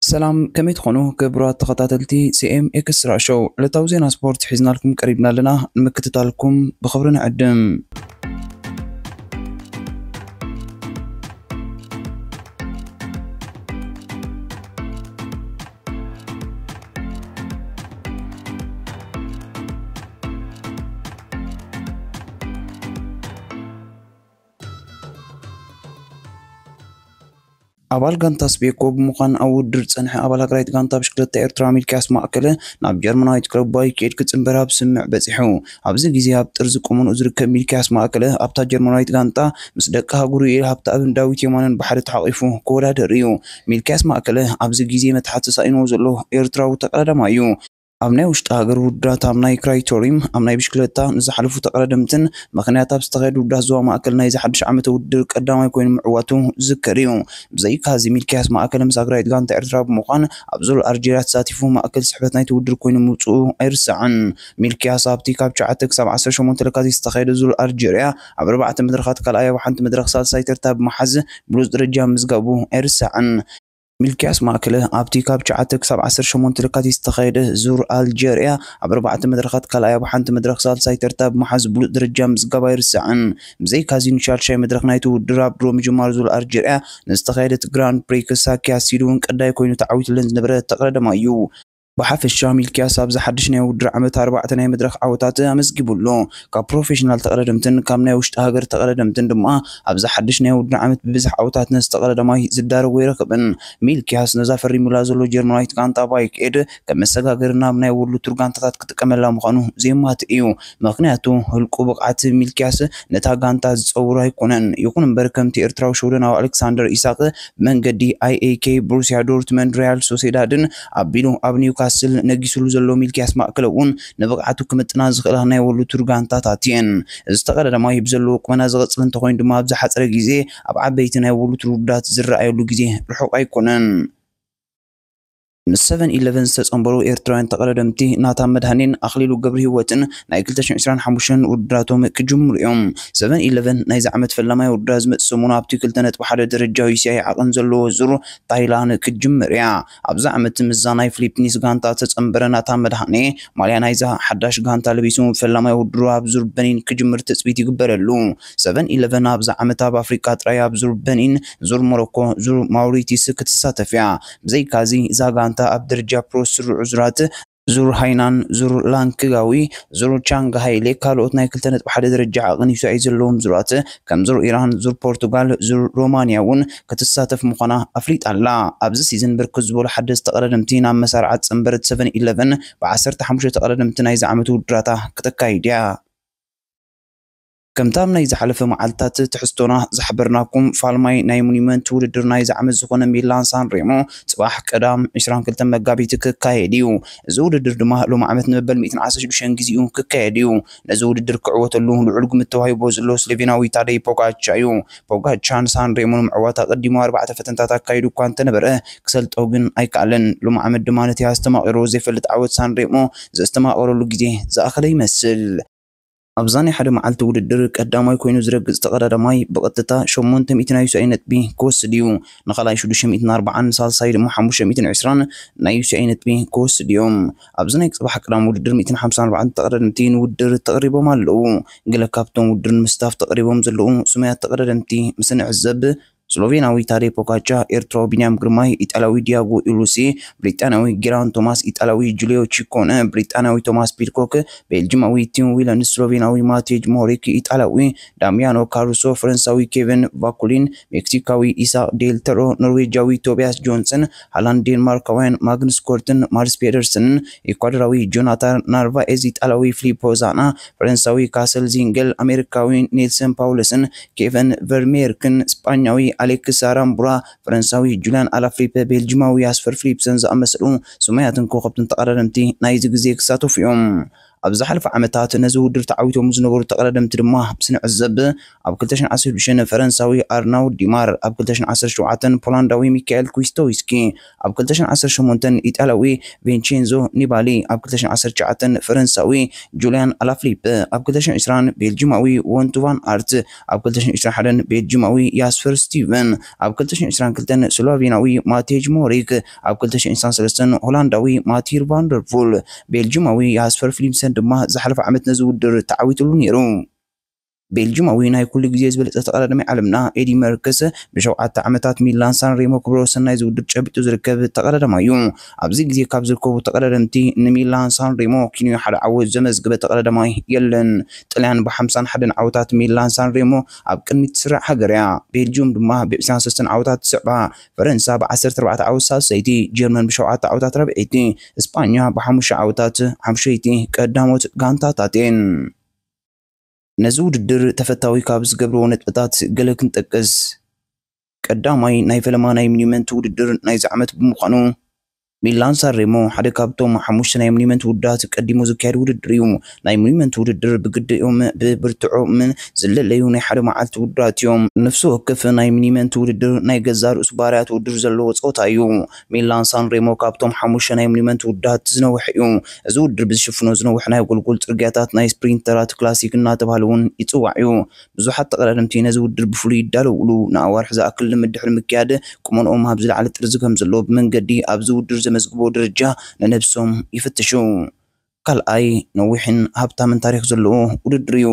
ሰላም፣ ከመይ ትኾኑ ክቡራት ተኸታተልቲ ሲ ኤም ኤክስትራ ሾው? ዕለታዊ ዜና ስፖርት ሒዝናልኩም ቀሪብና ኣለና። ንምክትታልኩም ብኽብሪ ንዕድም። ኣባል ጋንታ ስቤኮ ብምዃን ኣብ ውድድር ዝጸንሐ ኣባል ሃገራዊት ጋንታ ብሽክለታ ኤርትራ ሚልክያስ ማእከለ ናብ ጀርመናዊት ክለብ ባይኬድ ክጽንበር ኣብ ስምምዕ በጺሑ። ኣብዚ ግዜ ኣብ ጥርዚ ቁመንኡ ዝርከብ ሚልክያስ ማእከለ ኣብታ ጀርመናዊት ጋንታ ምስ ደቂ ሃገሩ ኢል ሃብተኣብን ዳዊት የማነን ብሓደ ተሓቒፉ ክወዳደር እዩ። ሚልክያስ ማእከለ ኣብዚ ግዜ መትሓት ተሳኢንዎ ዘሎ ኤርትራዊ ተቐዳዳማይ እዩ። ኣብ ናይ ውሽጢ ሃገር ውድድራት ኣብ ናይ ክራይቶሪም ኣብ ናይ ብሽክለታ ንዝሓለፉ ተቐዳደምትን ምኽንያት ኣብ ዝተኻየደ ውድድራት ዞባ ማእከል ናይዚ ሓድሽ ዓመተ ውድድር ቀዳማይ ኮይኑ ምዕዋቱ ዝዝከር እዩ። ብዘይካ እዚ ሚልክያስ ማእከለ ምስ ሃገራዊት ጋንታ ኤርትራ ብምዃን ኣብ ዙር ኣልጀርያ ተሳቲፉ ማእከል ስሕበት ናይቲ ውድድር ኮይኑ ምውፅኡ ኣይርሳዕን። ሚልክያስ ኣብቲ ካብ ትሽዓተ ክሳብ ዓሰርተ ሸሞንተ ለካቲት ዝተኻየደ ዙር ኣልጀርያ ኣብ ኣርባዕተ መድረኻት ካልኣይ፣ ኣብ ሓንቲ መድረኽ ሳልሳይ ተርታ ብምሓዝ ብሉፅ ደረጃ ምዝጋቡ ኣይርሳዕን። ሚልክያስ ማእከለ ኣብቲ ካብ ትሽዓተ ክሳብ ዓሰርተ ሸሞንተ ለካቲት ዝተኻየደ ዙር ኣልጀርያ ኣብ ኣርባዕተ መድረኻት ካልኣይ፣ ኣብ ሓንቲ መድረኽ ሳልሳይ ተርታ ብምሓዝ ብሉጽ ደረጃ ምዝጋብ ኣይርሳዕን። ብዘይካዚ ንሻድሻይ መድረኽ ናይቲ ውድድር ኣብ ድሮ ምጅማር ዙር ኣልጀርያ ንዝተኻየደት ግራንድ ፕሪክስ ሳኪያ ሲድውን ቀዳይ ኮይኑ ተዓዊትለን ዝነበረ ተቐዳዳማይ እዩ። ብሓፈሻ ሚልክያስ ኣብዚ ሓድሽ ናይ ውድድር ዓመት ኣርባዕተ ናይ መድረኽ ዓወታት ኣመዝጊቡ ኣሎ። ካብ ፕሮፌሽናል ተቐዳደምትን ካብ ናይ ውሽጢ ሃገር ተቐዳደምትን ድማ ኣብዚ ሓድሽ ናይ ውድድር ዓመት ብብዝሒ ዓወታት ነዚ ተቐዳዳማይ ዝዳረጎ ኣይረኸበን። ሚልክያስ ነዛ ፈሪሙላ ዘሎ ጀርመናዊት ጋንታ ባይክ ኤድ ከም መሰጋገሪ ናብ ናይ ወርልድ ቱር ጋንታታት ክጥቀመላ ምዃኑ ዘየማትእ እዩ። ምኽንያቱ ህልቁ ብቕዓት ሚልክያስ ነታ ጋንታ ዝጸውሮ ኣይኮነን። ይኹን እምበር ከምቲ ኤርትራዊ ሽወደናዊ ኣሌክሳንደር ኢሳቅ ብመንገዲ ኣይ ኤ ኬ፣ ብሩስያ ዶርትመንድ፣ ሪያል ሶሴዳድን ኣቢሉ ኣብ ኒውካስል ነጊስሉ ዘሎ ሚልክያስ ማእከለ እውን ንብቕዓቱ ክምጥና ዝኽእላ ናይ ወርልድ ቱር ጋንታታት እየን። እዚ ተቐዳዳማይ ብዘለዎ ቁመና ዝቕጽል እንተኾይኑ ድማ ኣብ ዝሓጸረ ግዜ ኣብ ዓበይቲ ናይ ወርልድ ቱር ውድድራት ዝረኣየሉ ግዜ ርሑቕ ኣይኮነን። ምስ ሰቨን ኢለቨን ዝተጸንበሩ ኤርትራውያን ተቐዳደምቲ ናታን መድሃኔን ኣኽሊሉ ገብረህይወትን ናይ ክልተ ሽሕን ዕስራን ሓሙሽተን ውድድራቶም ክጅምሩ እዮም። ሰቨን ኢለቨን ናይዚ ዓመት ፈላማይ ውድድራት ዝመጽእ ሰሙን ኣብቲ ክልተ ነጥቢ ሓደ ደረጃ ዩ ሲ ኣይ ዓቐን ዘለዎ ዙር ታይላንድ ክትጅምር እያ። ኣብዚ ዓመት ምስዛ ናይ ፊሊፒንስ ጋንታ ዝተጸንበረ ናታን መድሃኔ ማልያ ናይዛ ሓዳሽ ጋንታ ለቢሱ ፈላማይ ውድድሩ ኣብ ዙር በኒን ክጅምር ትጽቢት ይግበረሉ። ሰቨን ኢለቨን ኣብዚ ዓመት ኣብ ኣፍሪቃ ጥራይ ኣብ ዙር በኒን፣ ዙር ሞሮኮ፣ ዙር ማውሪቲስ ክትሳተፍ እያ። ብዘይካዚ እዛ ጋንታ ኣብ ደረጃ ፕሮ ዝስርዑ ዙራት ዙር ሃይናን፣ ዙር ላንክጋዊ፣ ዙር ቻንግ ሃይሌ ካልኦት ናይ ክልተ ነጥቢ ሓደ ደረጃ ዓቐን ዩ ሲ ኣይ ዘለዎም ዙራት ከም ዙር ኢራን፣ ዙር ፖርቱጋል፣ ዙር ሮማንያ እውን ክትሳተፍ ምዃና ኣፍሊጣ ኣላ። ኣብዚ ሲዝን ብርክት ዝበሉ ሓደስቲ ተቐዳደምቲ ናብ መሳርዓ ዝጸንበረት ሰቨን ኢለቨን ብዓሰርተ ሓሙሽተ ተቐዳደምቲ ናይዚ ዓመት ውድድራታ ክተካይድ እያ። ከምቲ ኣብ ናይ ዝሓለፈ መዓልታት ትሕዝቶና ዝሓበርናኩም ፋልማይ ናይ ሞኒመንት ውድድር ናይዚ ዓመት ዝኾነ ሚላን ሳን ሬሞ ጽባሕ ቀዳም ዕስራን ክልተን መጋቢት ክካየድ እዩ። እዚ ውድድር ድማ ሎም ዓመት ንመበል ሚእትን ዓሰርተ ሽዱሽተን ግዜኡ ክካየድ እዩ። ነዚ ውድድር ክዕወተሉ ልዑል ግምት ተዋሂቦ ዘሎ ስሎቬናዊ ታደይ ፖጋቻ እዩ። ፖጋቻ ንሳን ሬሞ ንምዕዋት ኣቐዲሙ ኣርባዕተ ፈተንታት ኣካይዱ እኳ እንተነበረ ክሰልጦ ግን ኣይከኣለን። ሎም ዓመት ድማ ነቲ ኣስተማቒርዎ ዘይፈልጥ ዓወት ሳን ሬሞ ዘስተማቐረሉ ግዜ ዝኣኸለ ይመስል። ኣብዛ ናይ ሓደ መዓልቲ ውድድር ቀዳማይ ኮይኑ ዝረግጽ ተቐዳዳማይ ብቐጥታ ሸሞንተ ሚእቲ ናይ ዩ ሲ ኣይ ነጥቢ ክወስድ እዩ። ንኻልኣይ ሽዱሽተ ሚእትን ኣርባዓን ንሳልሳይ ድማ ሓሙሽተ ሚእትን ዕስራን ናይ ዩ ሲ ኣይ ነጥቢ ክወስድ እዮም። ኣብዚ ናይ ጽባሕ ቀዳም ውድድር ሚእትን ሓምሳን ኣርባዕተን ተቐዳደምቲ ንውድድር ተቐሪቦም ኣለዉ። ገለ ካብቶም ውድድር ንምስታፍ ተቐሪቦም ዘለዉ ስሙያት ተቐዳደምቲ ምስ ንዕዘብ፣ ስሎቬናዊ ታዴ ፖጋቻ፣ ኤርትራዊ ቢንያም ግርማይ፣ ኢጣልያዊ ዲያጎ ኢሉሲ፣ ብሪጣንያዊ ጌራን ቶማስ፣ ኢጣልያዊ ጁሊዮ ቺኮነ፣ ብሪጣንያዊ ቶማስ ፒድኮክ፣ ቤልጅማዊ ቲም ዊለን፣ ስሎቬናዊ ማቴጅ ሞሪክ፣ ኢጣልያዊ ዳሚያኖ ካሩሶ፣ ፈረንሳዊ ኬቨን ቫኩሊን፣ ሜክሲካዊ ኢሳቅ ዴል ተሮ፣ ኖርዌጃዊ ቶቢያስ ጆንሰን፣ ሃላንድ ዴንማርካውያን ማግንስ ኮርትን ማርስ ፔደርሰንን፣ ኢኳዶራዊ ጆናታን ናርቫኤዝ፣ ኢጣልያዊ ፊሊፖ ዛና፣ ፈረንሳዊ ካሰል ዚንገል፣ ኣሜሪካዊ ኔልሰን ፓውለስን ኬቨን ቨርሜርክን፣ ስጳኛዊ ኣሌክስ ሳራምቡራ፣ ፈረንሳዊ ጁልያን ኣላፍሊፐ፣ ቤልጅማዊ ያስፐር ፊሊፕሰን ዝኣመሰሉ ስሙያትን ኮኸብትን ተቐዳደምቲ ናይዚ ግዜ ክሳተፉ እዮም። ኣብ ዝሓለፈ ዓመታት ነዚ ውድድር ተዓዊቶም ዝነበሩ ተቐዳደምቲ ድማ ምስ ንዕዘብ፣ ኣብ ክልተ ሽሕን ዓሰርተ ሽዱሽተን ፈረንሳዊ ኣርናውድ ዲማር፣ ኣብ ክልተ ሽሕን ዓሰርተ ሸውዓተን ፖላንዳዊ ሚካኤል ኩስቶዊስኪ፣ ኣብ ክልተ ሽሕን ዓሰርተ ሸሞንተን ኢጣልያዊ ቪንቼንዞ ኒባሊ፣ ኣብ ክልተ ሽሕን ዓሰርተ ትሽዓተን ፈረንሳዊ ጁልያን ኣላፍሊፕ፣ ኣብ ክልተ ሽሕን ዕስራን ቤልጂማዊ ወንቱ ቫን ኣርት፣ ኣብ ክልተ ሽሕን ዕስራን ሓደን ቤልጂማዊ ያስፐር ስቲቨን፣ ኣብ ክልተ ሽሕን ዕስራን ክልተን ስሎቬንያዊ ማቴጅ ሞሪክ፣ ኣብ ክልተ ሽሕን ዕስራን ሰለስተን ሆላንዳዊ ማቲር ቫንደርፑል፣ ቤልጂማዊ ያስፐር ፊሊፕሰን ድማ ዝሓለፈ ዓመት ነዚ ውድድር ተዓዊትሉ ነይሩ። ቤልጂማዊ ናይ ኩሉ ግዜ ዝበለጸ ተቐዳዳማይ ዓለምና ኤዲ መርክስ ብሸውዓተ ዓመታት ሚላን ሳን ሬሞ ክብረ ወሰን ናይዚ ውድድር ጨቢጡ ዝርከብ ተቐዳዳማይ እዩ። ኣብዚ ግዜ ካብ ዝርከቡ ተቐዳደምቲ ንሚላን ሳን ሬሞ ኪንዮ ሓደ ዓወት ዘመዝግበ ተቐዳዳማይ የለን። ጥልያን ብሓምሳን ሓደን ዓወታት ሚላን ሳን ሬሞ ኣብ ቅድሚት ትስራዕ ሃገር እያ። ቤልጅዩም ድማ ብዕስራን ሰለስተን ዓወታት ትስዕባ። ፈረንሳ ብዓሰርተ ኣርባዕተ ዓወት ሳልሰይቲ፣ ጀርመን ብሸውዓተ ዓወታት ራብዐይቲ፣ እስጳኛ ብሓሙሽተ ዓወታት ሓሙሸይቲ ቀዳሞት ጋንታታት እየን። ነዚ ውድድር ተፈታዊ ካብ ዝገብርዎ ነጥብታት ገለ ክንጠቅስ፣ ቀዳማይ ናይ ፈለማ ናይ ሞኒመንት ውድድር ናይዚ ዓመት ብምዃኑ፣ ሚላን ሳን ሬሞ ሓደ ካብቶም ሓሙሽተ ናይ ሞኒመንት ውድድራት ቀዲሙ ዝካየድ ውድድር እዩ። ናይ ሞኒመንት ውድድር ብግዲኦም ብብርትዖምን ዝለለዩ ናይ ሓደ መዓልቲ ውድድራት እዮም። ነፍሲ ወከፍ ናይ ሞኒመንት ውድድር ናይ ገዛእ ርእሱ ባህርያት ውድድር ዘለዎ ጸወታ እዩ። ሚላን ሳን ሬሞ ካብቶም ሓሙሽተ ናይ ሞኒመንት ውድድራት ዝነውሐ እዩ። እዚ ውድድር ብዝሽፍኖ ዝነውሐ ናይ ጎልጎል ጽርግያታት ናይ ስፕሪንተራት ክላሲክ እናተባህለ እውን ይጽዋዕ እዩ። ብዙሓት ተቐዳደምቲ ነዚ ውድድር ብፍሉይ ይዳለውሉ። ንኣዋርሕ ዝኣክል ልምድ ድሕሪ ምክያድ፣ ቁመንኦም ኣብ ዝለዓለ ጥርዚ ከም ዘሎ ብመንገዲ ኣብዚ ውድድር ዘመዝግቦ ደረጃ ንነብሶም ይፍትሹ። ካልኣይ ነዊሕን ሃብታምን ታሪኽ ዘለዎ ውድድር እዩ።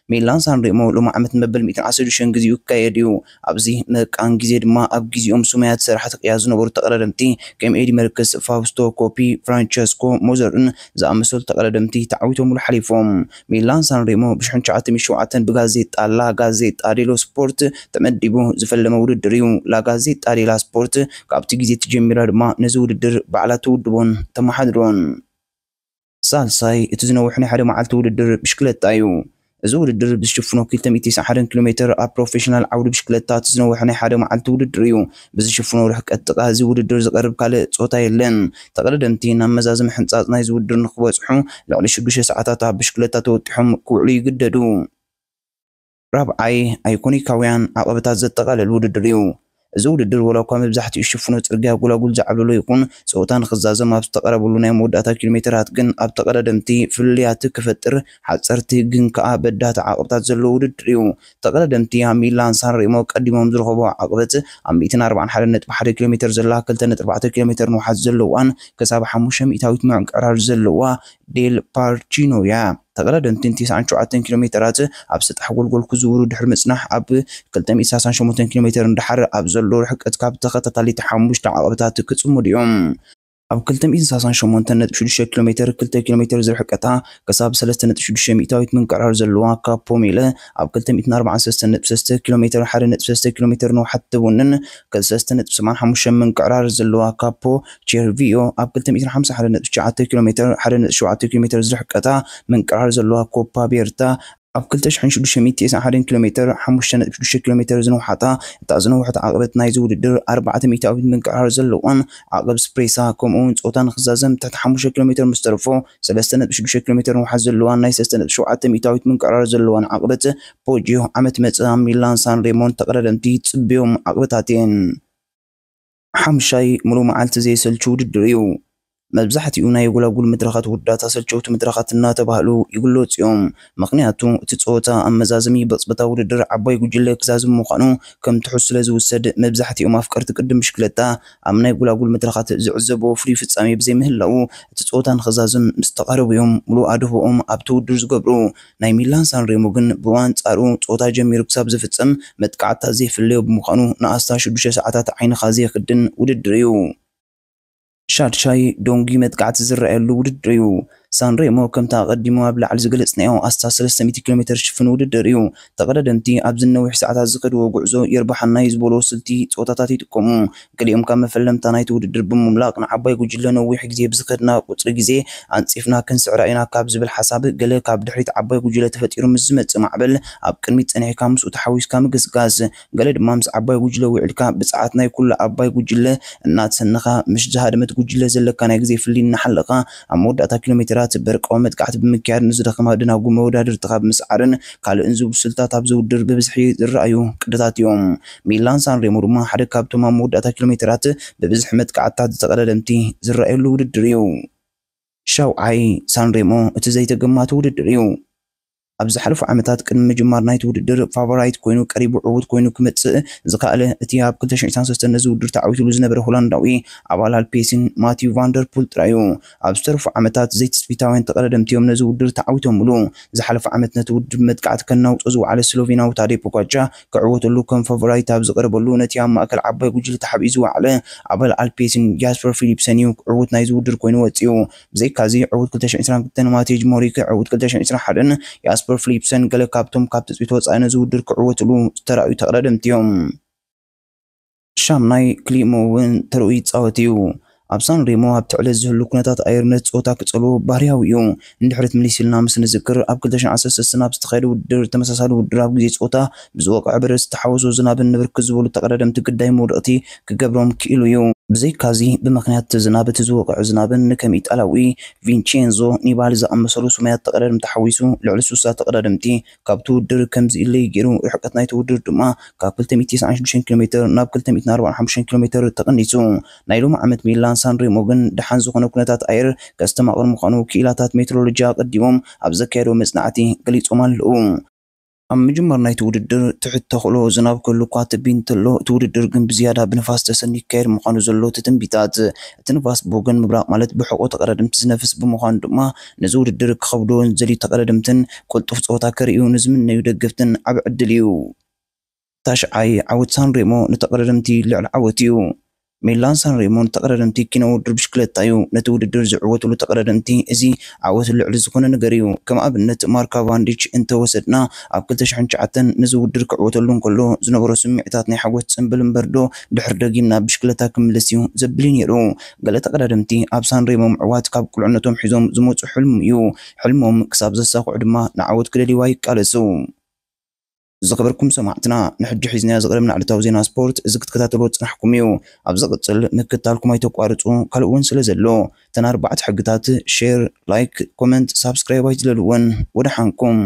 ሚላን ሳን ሬሞ ሎሚ ዓመት መበል ሚእትን ዓሰርተ ሽዱሽተን ግዜኡ ይካየድ እዩ። ኣብዚ ምእቃን ግዜ ድማ ኣብ ግዜኦም ስሙያት ሰራሕቲ ቅያ ዝነበሩ ተቐዳደምቲ ከም ኤዲ መርክስ፣ ፋውስቶ ኮፒ፣ ፍራንቸስኮ ሞዘርን ዝኣመሰሉ ተቐዳደምቲ ተዓዊቶምሉ ሓሊፎም። ሚላን ሳን ሬሞ ብሽሕን ትሽዓተ ሚእትን ሸውዓተን ብጋዜጣ ላ ጋዜጣ ዴሎ ስፖርት ተመዲቡ ዝፈለመ ውድድር እዩ። ላ ጋዜጣ ዴላ ስፖርት ካብቲ ግዜ ተጀሚራ ድማ ነዚ ውድድር ባዕላ ትውድቦን ተመሓድሮን። ሳልሳይ፣ እቲ ዝነውሐ ናይ ሓደ መዓልቲ ውድድር ብሽክለታ እዩ። እዚ ውድድር ብዝሽፍኖ ክልተ ሚእቲ ተስዓን ሓደን ኪሎ ሜትር ኣብ ፕሮፌሽናል ዓውዲ ብሽክለታ እቲ ዝነውሐ ናይ ሓደ መዓልቲ ውድድር እዩ። ብዝሽፍኖ ርሕቀት ጥቓ እዚ ውድድር ዝቐርብ ካልእ ጾታ የለን። ተቐዳደምቲ ናብ መዛዘሚ ሕንጻጽ ናይዚ ውድድር ንክበጽሑ ልዕሊ ሽዱሽተ ሰዓታት ኣብ ብሽክለታ ተወጢሖም ክውዕሉ ይግደዱ። ራብዓይ፣ ኣይኮኒካውያን ዓቐበታት ዘጠቓልል ውድድር እዩ። እዚ ውድድር ዋላ እኳ መብዛሕትኡ ሽፍኖ ጽርግያ ጎላጉል ዝዓብለሎ ይኹን፣ ጸወታ ንኽዛዘም ኣብ ዝተቐረበሉ ናይ መወዳእታ ኪሎ ሜተራት ግን ኣብ ተቐዳደምቲ ፍልልያት ክፈጥር፣ ሓጸርቲ ግን ከኣ በዳህቲ ዓቐብታት ዘለዎ ውድድር እዩ። ተቐዳደምቲ ኣብ ሚላን ሳን ሬሞ ቀዲሞም ዝረኸብዎ ዓቐበት ኣብ ሚእትን ኣርባዓን ሓደን ነጥቢ ሓደ ኪሎ ሜተር ዘላ ክልተ ነጥቢ ኣርባዕተ ኪሎ ሜተር ንውሓት ዘለዋን ክሳብ ሓሙሽተ ሚእታዊት ምዕቅራር ዘለዋ ዴል ፓርቺኖ እያ። ተቐዳደምቲ ን ተስዓን ሸውዓተን ኪሎ ሜተራት ኣብ ሰጣሕ ጎልጎል ክዝውሩ ድሕሪ ምጽናሕ፣ ኣብ ክልተ ሚእቲ ሰላሳን ሸሞንተን ኪሎ ሜተር ንደሓር ኣብ ዘሎ ርሕቀት ካብ ተኸታታሊት ሓሙሽተ ዓቐብታት ክጽምዱ እዮም። ኣብ ክልተ ሚእትን ሰላሳን ሸሞንተን ነጥቢ ሽዱሽተ ኪሎ ሜተር፣ ክልተ ኪሎ ሜተር ዝርሕቀታ ክሳብ ሰለስተ ነጥቢ ሽዱሽተ ሚእታዊት ምንቅዕራር ዘለዋ ካፖ ሜለ፣ ኣብ ክልተ ሚእትን ኣርባዓን ሰለስተን ነጥቢ ሰለስተ ኪሎ ሜተር፣ ሓደ ነጥቢ ሰለስተ ኪሎ ሜተር ንውሓት ትውንን፣ ሰለስተ ነጥቢ ሰብዓን ሓሙሽተን ምንቅዕራር ዘለዋ ካፖ ቼርቪዮ፣ ኣብ ክልተ ሚእትን ሓምሳን ሓደን ነጥቢ ትሽዓተ ኪሎ ሜተር፣ ሓደ ነጥቢ ሸውዓተ ኪሎ ሜተር ዝርሕቀታ ምንቅዕራር ዘለዋ ኮፓ ቤርታ፣ ኣብ ክልተ ሽሕን ሽዱሽተ ሚእትን ተስዓን ሓደን ኪሎ ሜተር፣ ሓሙሽተ ነጥቢ ሽዱሽተ ኪሎ ሜተር ዝነውሓታ፣ እታ ዝነውሐት ዓቐበት ናይዚ ውድድር፣ ኣርባዕተ ሚእታዊት ምንቅዕራር ዘለዋን ዓቐብ ስፕሬሳ፣ ከምኡ'ውን ጾታ ንኽዛዘም ትሕቲ ሓሙሽተ ኪሎ ሜተር ምስ ተርፎ፣ ሰለስተ ነጥቢ ሽዱሽተ ኪሎ ሜተር ንውሓት ዘለዋን ናይ ሰለስተ ነጥቢ ሸውዓተ ሚእታዊት ምንቅዕራር ዘለዋን ዓቐበት ፖጂዮ ዓመት መጽእ ኣብ ሚላን ሳን ሬሞን ተቐዳደምቲ ጽብዮም ዓቕበታት እየን። ሓምሻይ፣ ምሉእ መዓልቲ ዘየሰልቹ ውድድር እዩ። መብዛሕትኡ ናይ ጎላጉል መድረኻት ውድዳት ኣሰልቸውቲ መድረኻት እናተባህሉ ይግለጹ እዮም። ምኽንያቱ፣ እቲ ጸወታ ኣብ መዛዘሚ ብቕጽበታዊ ውድድር ዓባይ ጉጅለ ክዛዝም ምዃኑ ከም ትሑዝ ስለ ዝውሰድ፣ መብዛሕትኦም ኣፍቀርቲ ቅድም ብሽክለታ ኣብ ናይ ጎላጉል መድረኻት ዝዕዘብዎ ፍሉይ ፍጻሜ ብዘይምህላዉ፣ እቲ ጸወታ ንኽዛዝም ምስ ተቓረቡ እዮም ምሉእ ኣድህቦኦም ኣብቲ ውድድር ዝገብሩ። ናይ ሚላን ሳን ሬሞ ግን ብኣንጻሩ ጸወታ ጀሚሩ ክሳብ ዝፍጸም መጥቃዕትታት ዘይፍለዮ ብምዃኑ ንኣስታት ሽዱሽተ ሰዓታት ዓይንኻ ዘየኽድን ውድድር እዩ። ሻድሻይ ዶንጊ መጥቃዕቲ ዝረኣየሉ ውድድር እዩ። ሳን ሬሞ ከምቲ ኣቐዲሙ ኣብ ላዕሊ ዝገለጽናዮ ኣስታት ሰለስተ ሚእቲ ኪሎ ሜተር ዝሽፍን ውድድር እዩ። ተቐዳደምቲ ኣብዚ ነዊሕ ሰዓታት ዝኸድዎ ጉዕዞ የርብሓና እዩ ዝበልዎ ስልቲ ጸወታታት ይጥቀሙ። ገሊኦም ካብ መፈለምታ ናይቲ ውድድር ብምምላቕ ንዓባይ ጉጅለ ነዊሕ ግዜ ብዝኸድና ቁጽሪ ግዜ ኣንጺፍና ክንስዕራ ኢና ካብ ዝብል ሓሳብ ገለ ካብ ድሕሪት ዓባይ ጉጅለ ተፈጢሩ ምስ ዝመጽእ ማዕበል ኣብ ቅድሚት ጸኒሕካ ምስኡ ተሓዊስካ ምግስጋስ፣ ገለ ድማ ምስ ዓባይ ጉጅለ ውዒልካ ብጸዓት ናይ ኩሉ ዓባይ ጉጅለ እናተሰነኻ ምስ ዝሃደመት ጉጅለ ዘለካ ናይ ግዜ ፍልልይ እናሓለኻ ኣብ መወዳእታ ኪሎ ሜተራት ምክንያት በርቃዊ መጥቃዕቲ ብምክያድ ንዝደኸማ ደናጉ መወዳድርቲ ካብ ምስዓርን ካልእን ዝብሉ ስልታት ኣብዚ ውድድር ብብዝሒ ዝረኣዩ ቅድታት እዮም። ሚላን ሳንሬሞ ድማ ሓደ ካብቶም ኣብ መወዳእታ ኪሎ ሜተራት ብብዝሒ መጥቃዕትታት ዝተቐዳደምቲ ዝረኣየሉ ውድድር እዩ። ሻውዓይ፣ ሳንሬሞ እቲ ዘይተገማቲ ውድድር እዩ። ኣብ ዝሓለፉ ዓመታት ቅድሚ ምጅማር ናይቲ ውድድር ፋቮራይት ኮይኑ ቀሪቡ ዕዉት ኮይኑ ክመጽእ ዝኸኣለ እቲ ኣብ ክልተ ሽሕን ዕስራን ሰለስተን ነዚ ውድድር ተዓዊትሉ ዝነበረ ሆላንዳዊ ኣባል ኣልፔሲን ማቲው ቫንደርፑል ጥራይ እዩ። ኣብ ዝተረፉ ዓመታት ዘይትጽቢታውያን ተቐዳደምቲ እዮም ነዚ ውድድር ተዓዊቶምሉ። ዝሓለፈ ዓመት ነቲ ውድድር ብመጥቃዕቲ ከናውጾ ዝወዓለ ስሎቬናዊ ታዴ ፖጋቻ ክዕወተሉ ከም ፋቮራይት ኣብ ዝቐረበሉ ነቲ ኣብ ማእከል ዓባይ ጉጅለ ተሓቢኡ ዝወዓለ ኣባል ኣልፔሲን ጃስፐር ፊሊፕሰን እዩ ዕዉት ናይዚ ውድድር ኮይኑ ወጺኡ። ብዘይካዚ ዕዉት ክልተ ሽሕን ዕስራን ክልተን ማቴጅ ሞሪክ ዕዉት ክልተ ሽሕን ዕስራን ሓደን ጃስፐር ፊሊፕሰን ገለ ካብቶም ካብ ትጽቢት ወጻኢ ነዚ ውድድር ክዕወትሉ ዝተራእዩ ተቐዳደምቲ እዮም። ሻምናይ፣ ክሊሞ እውን ተርኡ ይጻወት እዩ። ኣብ ሳንሬሞ ኣብቲ ዕለት ዝህሉ ኩነታት ኣየር ነቲ ጸወታ ክጸልዎ ባህርያዊ እዩ። እንድሕሪ ትምልስ ኢልና ምስ ንዝክር ኣብ ክልተ ሽሕን ዓሰርተ ሰለስተን ኣብ ዝተኻየደ ውድድር ተመሳሳሊ ውድድር ኣብ ግዜ ጸወታ ብዝወቅዐ በረድ ዝተሓወሶ ዝናብን ንብርክት ዝበሉ ተቐዳደምቲ ግዳይ መውደቕቲ ክገብሮም ክኢሉ እዩ። ብዘይካዚ ብምኽንያት እቲ ዝናብ እቲ ዝወቅዐ ዝናብን ንከም ኢጣልያዊ ቪንቼንዞ ኒባሊ ዝኣመሰሉ ስሙያት ተቐዳደምቲ ሓዊሱ ልዕሊ ሱሳ ተቐዳደምቲ ካብቲ ውድድር ከም ዝእለይ ገይሩ፣ ርሕቀት ናይቲ ውድድር ድማ ካብ ክልተ ሚእቲ ተስዓን ሽዱሽተን ኪሎ ሜተር ናብ ክልተ ሚእትን ኣርባዓን ሓሙሽተን ኪሎ ሜተር ተቐኒሱ። ናይ ሎሚ ዓመት ሚላን ሳንሬሞ ግን ደሓን ዝኾነ ኩነታት ኣየር ከስተማቕር ምዃኑ ክኢላታት ሜትሮሎጂ ኣቐዲሞም ኣብ ዘካየዶ መጽናዕቲ ገሊጾም ኣለዉ። ኣብ ምጅማር ናይቲ ውድድር ትሕት ተኽእሎ ዝናብ ክህሉ እኳ ተቢን እንተሎ፣ እቲ ውድድር ግን ብዝያዳ ብንፋስ ተሰንዩ ይካየድ ምዃኑ ዘሎ ትትንቢታት፣ እቲ ንፋስ ብወገን ምብራቕ ማለት ብሕቖ ተቐዳደምቲ ዝነፍስ ብምዃኑ ድማ ነዚ ውድድር ክኸብዶ ንዝደልዩ ተቐዳደምትን ቅልጡፍ ጸወታ ከርእዩ ንዝምነዩ ደገፍትን ዓቢ ዕድል እዩ። ታሽዓይ፣ ዓወት ሳንሬሞ ንተቐዳደምቲ ልዕሊ ዓወት እዩ። ሚላን ሳንሬሞ ንተቐዳደምቲ ኪኖ ውድድር ብሽክለታ እዩ። ነቲ ውድድር ዝዕወትሉ ተቐዳደምቲ እዚ ዓወት ልዕሊ ዝኾነ ነገር እዩ። ከም ኣብነት ማርካ ቫንዲች እንተወሰድና ኣብ ክልተ ሽሕን ትሽዓተን ነዚ ውድድር ክዕወተሉ እንከሎ ዝነበሮ ስምዒታት ናይ ሓጎስ ጽንብል እምበር ዶ ድሕሪ ደጊምና ብሽክለታ ክምለስ እዩ ዘብል እዩ ነይሩ። ገለ ተቐዳደምቲ ኣብ ሳንሬሞ ምዕዋት ካብ ቁልዕነቶም ሒዞም ዝመጹ ሕልሙ እዩ። ሕልሞም ክሳብ ዘሳኽዑ ድማ ንዓወት ክደልይዋ ይቃለሱ። ዝኸበርኩም ሰማዕትና፣ ንሕጂ ሒዝናዮ ዝቐረብና ዕለታዊ ዜና ስፖርት እዚ ክትከታተልዎ ዝጸናሕኩም እዩ። ኣብ ዝቕጽል ምክትታልኩም ኣይተቋርጹ፣ ካልእ እውን ስለ ዘሎ እተን ኣርባዕተ ሕግታት ሼር፣ ላይክ፣ ኮመንት፣ ሳብስክራይብ ኣይትለልወን። ወደሓንኩም።